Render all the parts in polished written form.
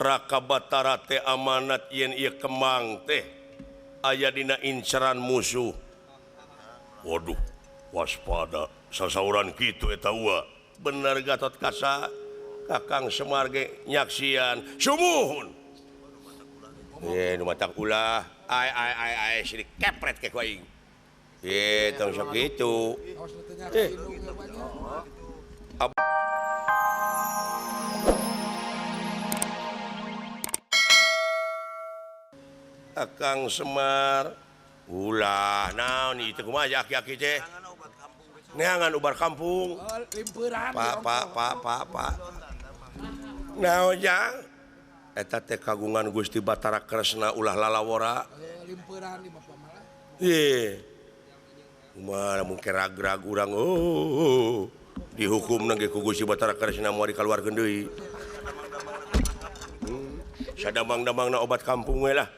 Raka Batara teh amanat yen ieu kemang teh aya dina inceran musuh. Waduh, waspada sasauran kitu eta ua. Bener Gatot Kaca Kakang Semar ge nyaksian. Sumuhun. Nu matak ulah. Ai ai ai ai sirik kepret ke ku aing. Tong sok kitu. Akang Semar ulah naon ieu kumaha aki-aki teh neangan ubar kampung. Pak pak pak pak pak naon jang eta teh kagungan Gusti Batara Kresna ulah lalawora ye kumaha mun ragrag urang oh dihukumna ge ku Gusti Batara Kresna moal dikaluarkeun deui. Sadamang-damangna obat kampung we lah.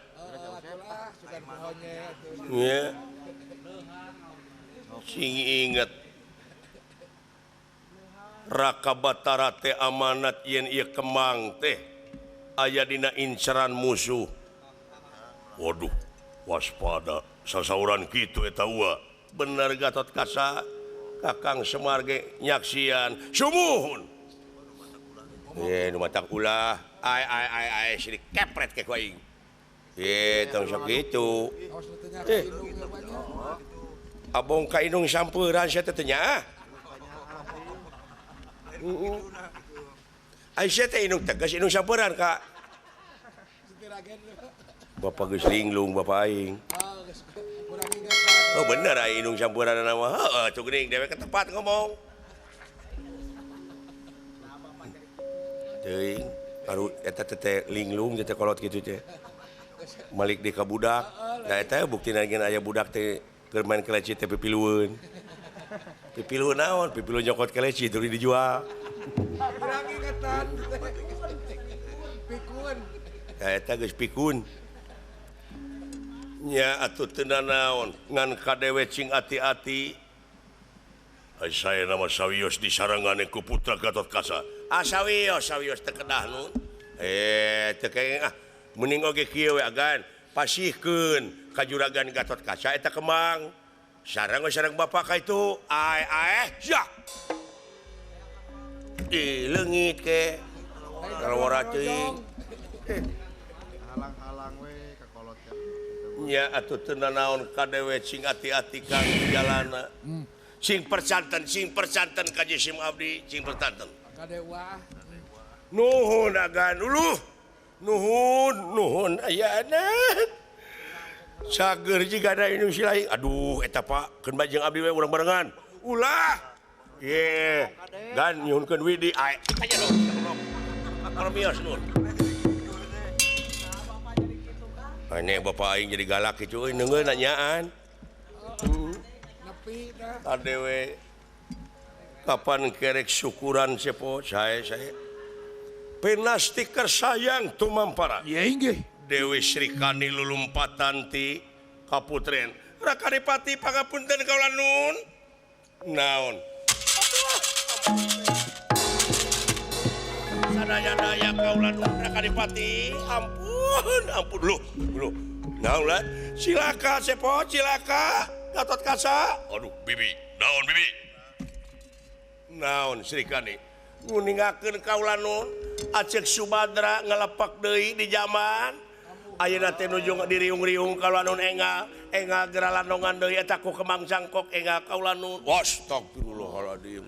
Ya. Sing inget Raka Batara teh amanat yen ieu kemang teh aya dina inceran musuh. Waduh, waspada sasauran kitu eta ua. Bener Gatot Kaca Kakang Semar ge nyaksian. Sumuhun. Nu matak ulah. Ai ai ai ai sirik kepret ke ku aing. Tong sok kitu. Abong ka indung sampeuran sia teh nya. Ai sia teh indung tegas indung sampeuran ka. Bapak geus linglung bapak aing. Oh bener ai indung sampeuran mah. Heeh tuh geuning dewek tepat ngomong. Teuing baru eta teh linglung teh kolot kitu teh. Malik di ka budak. Da eta buktina geun aya budak teh keur main keleci teh pipilueun. Pipilueun naon? Pipilueun nyokot keleci tuluy dijual. Urang ingetan. Pikun. Da eta geus pikun. Nya atuh teu nanaon ngan kadewe cing ati-ati. Ai saena mah sawios disarangane ku putra Gatot Kaca. Ah sawios sawios teu kedah nun. Teu kenging ah. Mending oge kieu we agan pasihkeun ka juragan Gatot Kaca eta kemang. Sareng we sareng bapak ka itu. Ai ai sia. Ih leungit ke. Kalawara teuing. Halang-halang we ka kolot. Nya atuh teu nanaon kadewe cing ati-ati kang jalana. Sing percanten ka jisim abdi, sing percanten. Kadewa. Nuhun agan uluh. Nuhun, nuhun ayana. Cager jiga da indung silai. Aduh, eta Pak, keun bae jeung abdi we urang barengan. Ulah. Ye. Gan nyuhunkeun widi ai. Aya dong. Mios nun. Ane bapak aing jadi galak kitu euy neungeun nanyaan. Nepi tah. Adewe kapan kerek syukuran sepo sae sae. Pinastiker sayang tumampara. Ya inggih. Dewi Srikani lulumpatan ti kaputren. Rakaripati pangapunten kaula nun. Naon? Sadaya-daya kaula nun Rakaripati. Ampun, ampun loh, loh. Naon lah? Cilaka sepo, cilaka. Gatot Kaca. Aduh, bibi. Naon bibi? Naon Srikani? Nguningakeun kaula nun Acek Subadra ngelepak deui di zaman ayeuna teh nuju diriung-riung kaula nun engal engal geralandongan deui eta ku kemang cangkok engal kaula nun. Astagfirullahaladzim.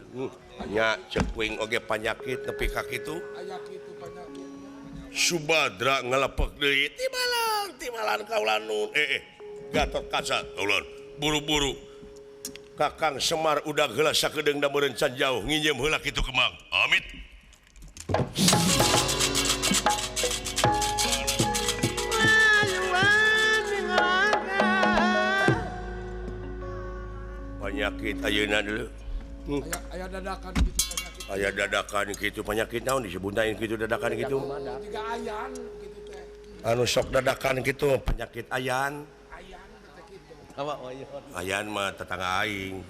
Nya ceuk kuing oge panyakit nepi ka kitu. Aya kitu panyakit. Subadra ngelepak deui timalan timalan kaula nun. Gatot Kaca kaula buru-buru Kakang Semar udah heula sakedeung da meureun can jauh nginjem heula kitu kemang. Amit. Penyakit ayeuna dulu. Aya dadakan kitu penyakit. Aya dadakan kitu penyakit naon disebutna kitu dadakan kitu? Jiga ayan kitu teh. Anu sok dadakan kitu penyakit ayan. Ayan mah tetangga aing.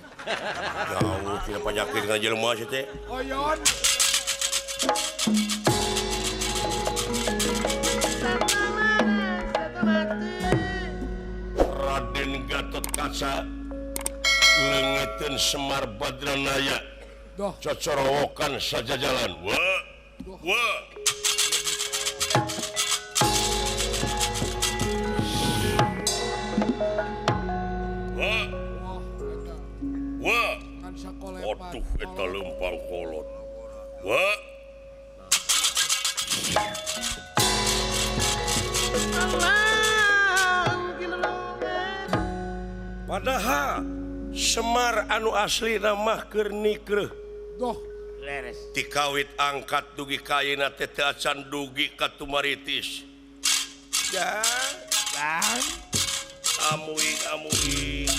Jauh tina penyakit ka jelema sia teh. Oyon. Kaca leungiteun Semar Badranaya cocorowokan sajajalan. Wah wah wah wah. Waduh eta leumpang kolot. Wah. Padahal Semar anu asli mah keur nikreuh. Doh leres. Tikawit angkat dugi ka ayeuna teh teu acan dugi ka tumaritis. Jang, jang. Amuing amuing.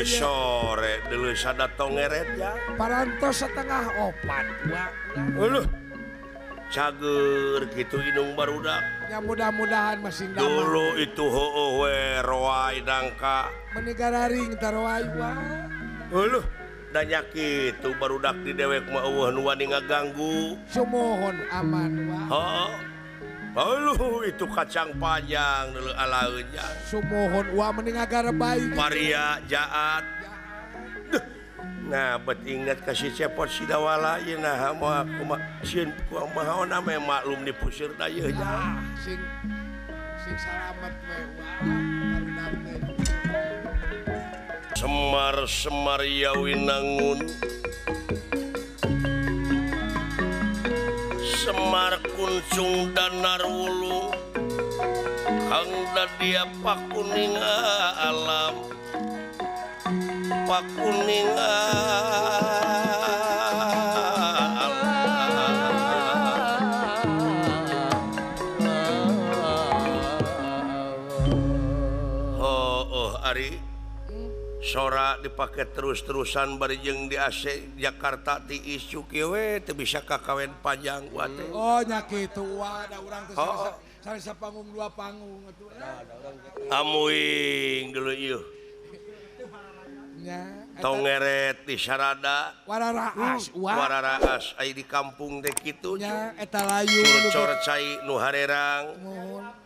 Sore dulu sada tongeret ya parantos 3:30 wa uluh cager gitu inung barudak ya mudah-mudahan masih dulu itu heueuh we roai dangka meni gararing taroai wa uluh da nya kitu barudak di dewek mah eueuh nu wani ngaganggu sumuhun aman wa heueuh. Aduh itu kacang panjang dulu alaeun jang. Sumuhun wa mending agarebay. Paria jaat. Duh. Nah bet ingat ka si Cepot Sidawala ieu nah moal kumaha sieun kumaha we maklum dipusir da ieu jang. Sing sing salamet we wa barudak teh. Semar-semar Yawinangun. Semar Kuncung Danar Wulung Kang Dadia Pakuning alam Pakuning alam. Oh, oh Ari sora dipakai terus-terusan bari jeung di AC Jakarta ti isuk kieu we teu bisa kakawen panjang wa teh. Oh nya kitu wa da urang teh saresa panggung dua panggung atuh. Amuing dulu ieu. Nya tongeret di sarada wararaas wa wararaas ai di kampung teh kitu nya eta layu cor cai nu harerang. Muhun.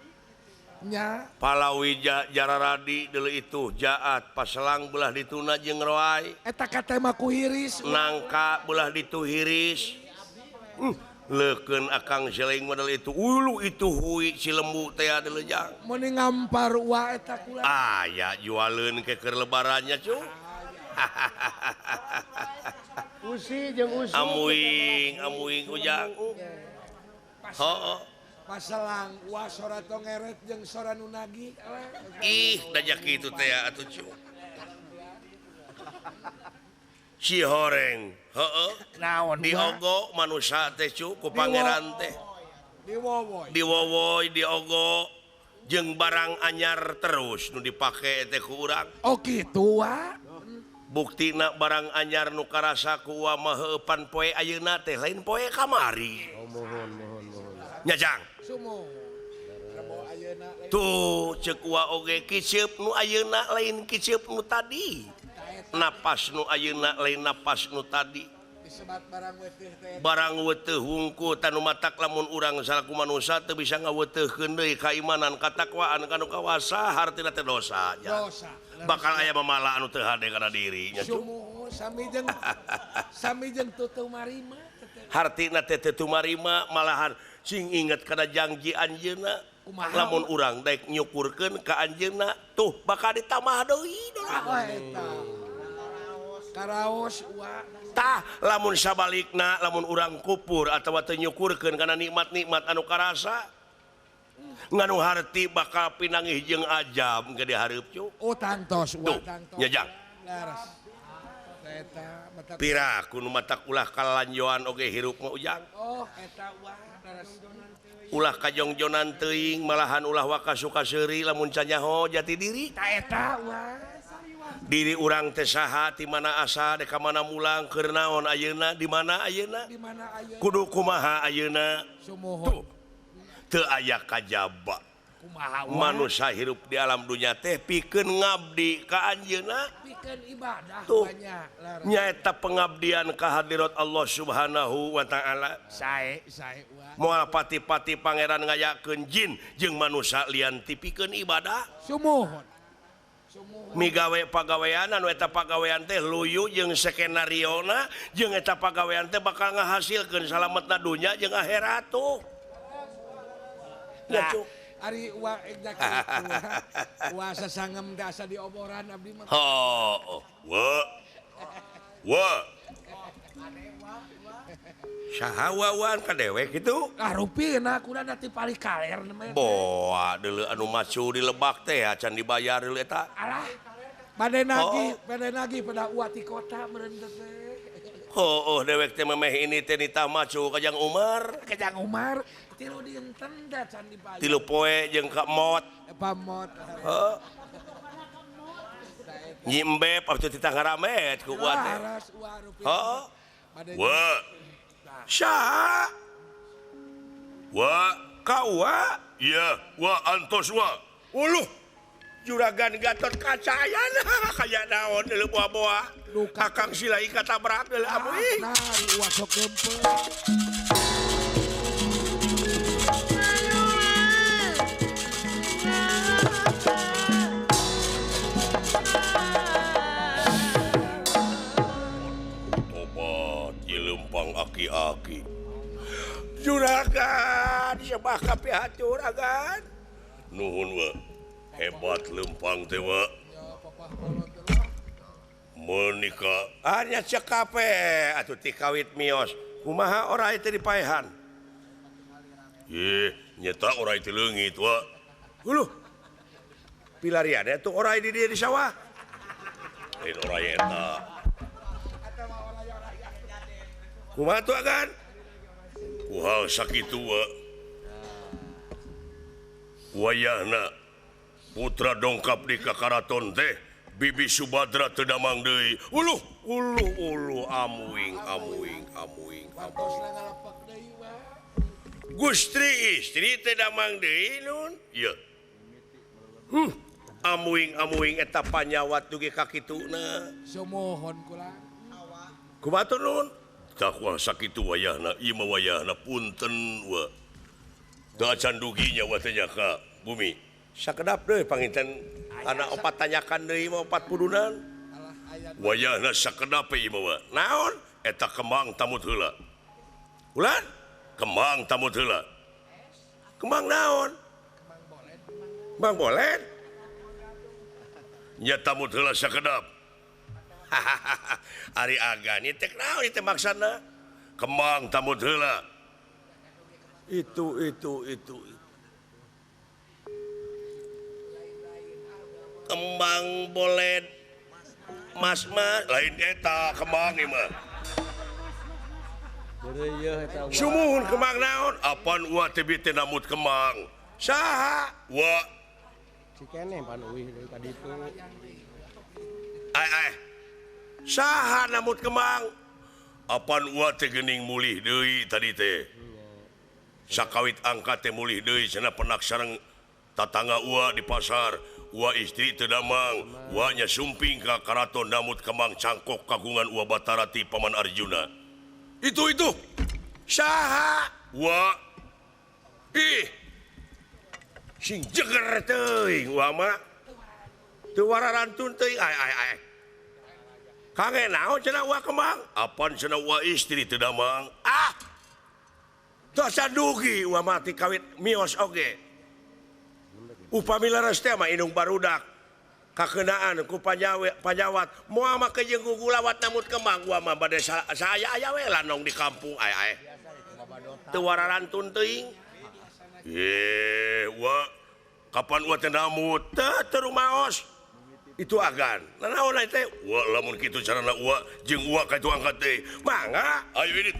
Nya palawija jararadi deuleu itu jaat paselang belah dituna jeung roai eta katema ku hiris nangka belah ditu hiris leukeun akang seleng model itu ulu itu hui si lembu teh deuleu jang meuni ngampar wa eta kula aya jualeun ke keur lebarannya cu usi jeung usi amuing amuing ujang heuh paselang wa sora tongeret jeung sora nu nagih ih da kitu teh atuh cu si horeng heueuh naon diogo manusa teh cu ku pangeran teh diwowoy diwowoy diogo jeung barang anyar terus nu dipake teh ku urang. Oh kitu wa buktina barang anyar nu karasa ku wa mah heueupan poe ayeuna teh lain poe kamari. Oh mohon mohon mohon nya jang sumuhun tuh ceuk wa oge kiceup nu ayeuna lain kiceup nu tadi napas nu ayeuna lain napas nu tadi disebat barang weteuh teh barang weteuh wungku tanu matak lamun urang salaku manusa teu bisa ngaweteuhkeun deui kaimanan katakwaan kanu kawasa hartina teh dosa dosa bakal aya mamala anu teu hade kana diri nya sumuhun sami jeung sami jeung tutu marima hartina teh teu tumarima malahan sing inget kana janji anjeunna lamun urang daek nyukurkeun ka anjeunna tuh bakal ditambah deui eta karaos wa tah lamun sabalikna lamun urang kupur atawa teu nyukurkeun kana nikmat-nikmat anu karasa nganu harti bakal pinangih jeung ajab ge dihareup cu. Oh tangtos wa tangtos nya jang leres eta mata pira ku nu matak ulah kalanjoan oge hirup mah ujang. Oh eta wa leres ulah kajongjonan teuing malahan ulah waka suka seuri lamun canyaho jati diri ta eta wa Diri urang teh saha ti mana asa dek ka mana mulang keur naon ayeuna di mana ayeuna kudu kumaha ayeuna tuh teu aya kajaba manusia hirup di alam dunya teh pikeun ngabdi ka anjeunna pikeun ibadah tuh banyak nyaeta pengabdian ka hadirat Allah Subhanahu wa taala sae sae moal pati-pati pangeran ngayakeun jin jeung manusia lian ti pikeun ibadah sumuhun migawe pagawean anu eta pagawean teh luyu jeung skenariona jeung eta pagawean teh bakal ngahasilkeun salametna dunya jeung akhirat tuh. Nah, ari wa wa sasangem teh asa dioboran abdi mah. Oh, wa. Wa. Saha wawan ka dewek kitu? Ah rupina kuda ti palih kaler namanya. Boa deuleu anu macu di lebak teh acan dibayar deuleu eta. Alah. Bade nagih pada uwa ti kota meureun teh. Oh, dewek teh memeh ini teh nitah macu ka Jang Umar. Ka Jang Umar tilu dinten teh can dibayar. Tilu poe jeung ka mot. Pamot. Heuh. Nyi embep atuh titah ngaramet ku uwa teh. Heuh. Wa. Saha? Wa ka wa? Iya, wa antos wa. Uluh. Juragan Gatot Kaca ayana kaya naon deuleu boa-boa. Kakang Silai katabrak deuleu amuy. Nah, uwa sok gempeur. Tobat ieu leumpang aki-aki. Juragan sebah ka pihatur agan. Nuhun wa. Hebat lempang teh wa. Menika anya cekape atuh ti kawit mios. Kumaha orai teh dipaehan? Ih, nyeta orai teh leungit wa. Huluh. Pilarian atuh orai di dieu di sawah. Lain orai eta. Kumaha tuh agan? Kuhal sakitu wa. Wayahna putra dongkap di kakaraton teh Bibi Subadra teu damang deui. Uluh, uluh, uluh, amuing, amuing, amuing, amuing. Gustri istri teu damang deui nun. Ieu. Amuing, amuing eta panyawat dugi ka kituna. Sumuhun kula. Kumaha tuh nun? Tah kuah sakitu wayahna, ieu mah wayahna punten wa. Teu acan duginya wa teh nya ka bumi. Sakedap deui panginten anak opat tanyakan deui mah opat pudunan. Wayahna sakedap ieu mah. Naon? Eta kembang tamut heula. Ulan? Kembang tamut heula. Kembang naon? Kembang bolet. Nya tamut heula sakedap. Ari agan ieu teh naon ieu teh maksana? Kembang tamut heula. Itu. Kembang bolet mas mas lain eta kembang ieu mah. Sumuhun kembang naon? Apan wa teh bi teh namut kembang. Saha? Wa. Cikene pan uih deui ka ditu. Ai. Saha namut kembang? Apan wa teh geuning mulih deui tadi teh. Sakawit angkat teh mulih deui cenah penak sareng tatangga ua di pasar. Wa istri teu damang, wa nya sumping ka karaton namut kembang cangkok kagungan Wa Batara ti Paman Arjuna. Itu. Saha? Wa. Ih. Sing jeger teuing wa mah. Teu wararantun teuing ai ai ai. Kange naon cenah wa kembang? Apan cenah wa istri teu damang? Ah. Teu asa dugi wa mah ti kawit mios oge. Upami leres teh mah indung barudak kakeunaan ku panyawat moal make jeung gugulawat namut kembang gua mah bade saya aya we lanong di kampung aya aya teu wararantun teuing. Ye wa kapan wa teh namut teu teu rumaos itu agan nanaon teh wa lamun kitu carana wa jeung wa ka itu angkat deui mangga ayo ini.